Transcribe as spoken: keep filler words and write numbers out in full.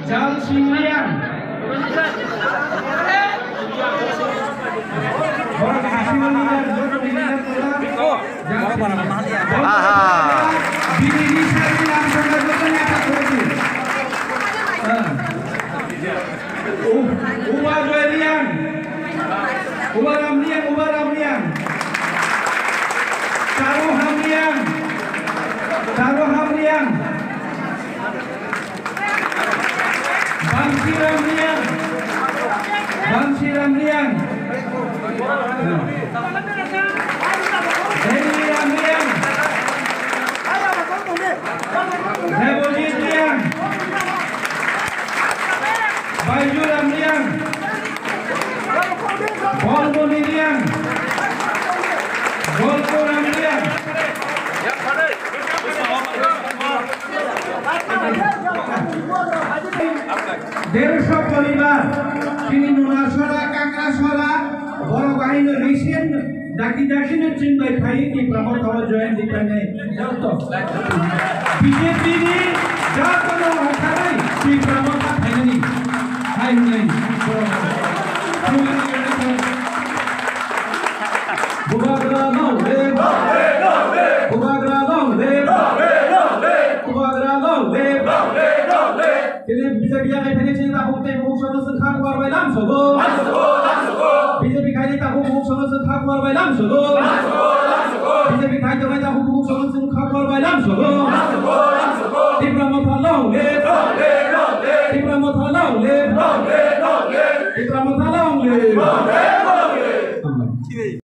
Jal Singh Riang. Borok ni bisingo leader, joto ni leader. Aha. Bini ni sari lam sana joto ni attack kore di. Ah. U-, Uba Joy Riang. Uba Ram Riang, Uba Ram Riang. Charu Ham Riang. Charu Ham Riang. Bansi Ram Riang. Bansi Ram Riang. Deli Ram Riang. Debojit Riang. Baiju Ram Riang. Bolmoni Riang. Golpu Ram Riang. Dersho poribar, chini Nunasora, Kakrasora, borok bahai no recent daki daki no chini bai phai Tipra Motha o join di phainai joto. B J P ni joto no hokarai Tipra Motha phainani. Hai hwnwi borok. Bubagra long live! Bubagra long live! Bubagra long live! Chini B J P ya kai phene chini tabuk tei muk sono sengkha kuar bai lam sogo. B J P khai ni tabuk muk sono sengkha kuar bai lam sogo. B J P khai tongmai tabuk muk sono sengkha kuar bai lam sogo. Tipra Motha long live! Tipra Motha long live! Tipra Motha long live!